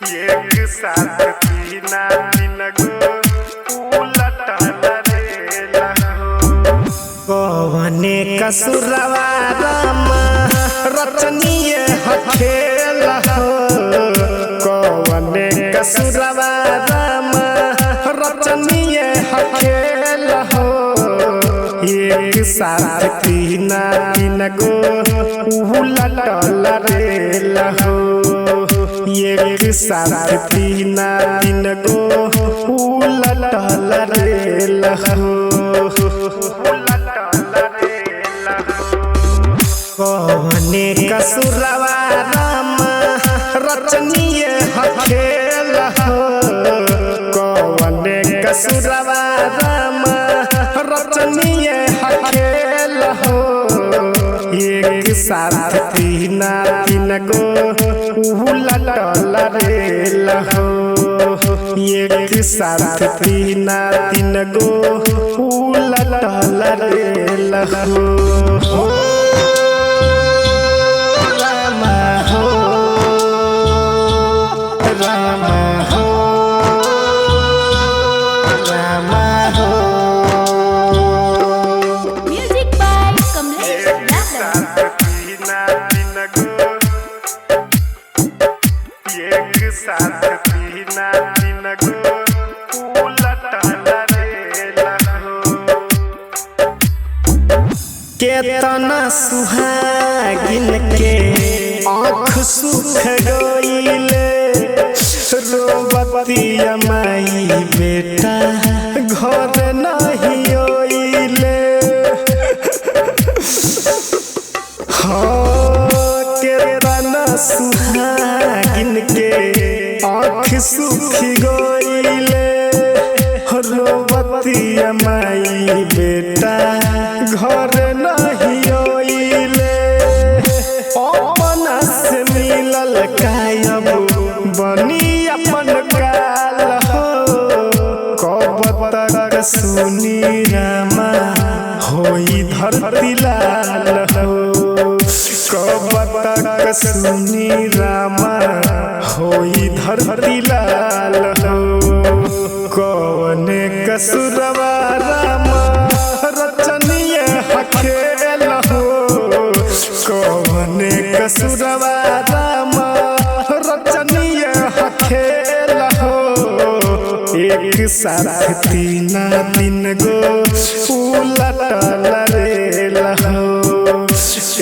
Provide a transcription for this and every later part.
एक साथ तीना तीन गो उलटल रेला हो। कवने कसुरवा रामा रचनीय हखेल हो। कवने कसुरवा रामा रचनीय हखेल हो। एक साथ तीना तीन गो उलटल रेल हो। एक साथ तीना तीन गो उलटल रेल हो। उलटल रेला हो। कवने कसुरवा रामा रचनीय हखेल हो। कवने कसुरवा रामा रचनीय हखेल हो। एक साथ तीना तीन गो उलटल रेल हो। एक साथ तीना तीन गो उलटल रेल हो। रामा हो, रामा हो, रामा हो। Music by Kamlesh एक Yadav. साथ तीना तीन गो, एक साथ तीना तीन गो उलटल रेला हो। केतना सुहागिन के आँख सुख गईले, रोबतिया माई बेटा घर नहीं ओइले। हाँ, केतना सुहागिन के आँख सुख गईले, रोबतिया माई बेटा घर नहीं ओइले। अपना से मिलल कायब बनी अपन काल हो। कब तक सुनी रामा होई धरती लाल हो। कब तक सुनी रामा होई धरती लाल हो। कवने कसुरवा रामा रचनीय हखेल हो। कवने कसुरवा रामा रचनीय हखेल हो। एक साथ तीना तीन गो उलटल रेल हो।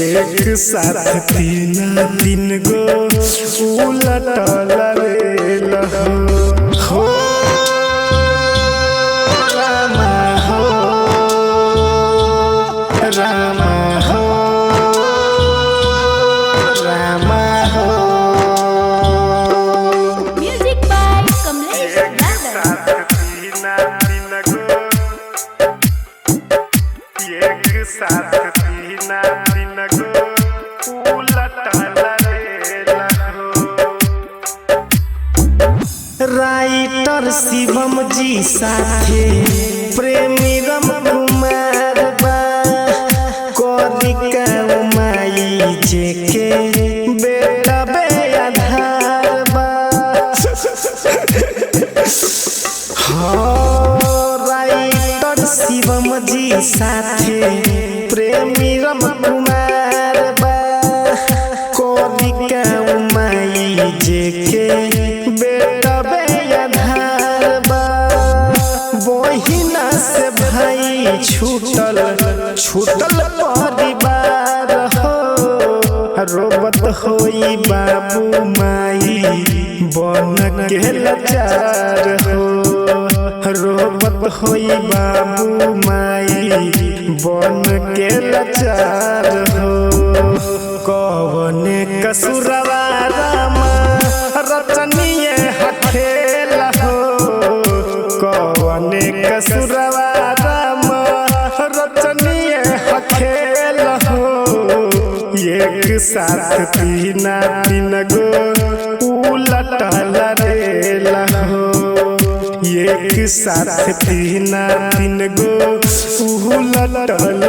एक साथ तीना तीन गो उलटल रेल हो। हो रामा हो, रामा हो, रामा हो। Music by Kamlesh एक Yadav. साथ तीना तीन गो, एक साथ तीना तीन गो उलटल रेला हो। राइटर शिवम जी साथे प्रेमी रम कुमार बा। करिका माई जे के बेटा बे आधार बा। हाँ, राइटर शिवम जी साथे प्रेमी रम कुमार बा। करिका माई जे के बेटा बे आधार बा। बहिना से भाई छूटल छूटल परिवार हो। रोबत होई बाबू माई बन के लाचार हो। रोबत होई बाबू माई बन के लाचार हो। कवने कसुरवा रामा रचनीय हखेल हो। कवने कसुरवा रामा रचनीय हखेल हो। एक साथ तीना तीन गो उलटल रेल हो। एक साथ तीना तीन गो उलटल।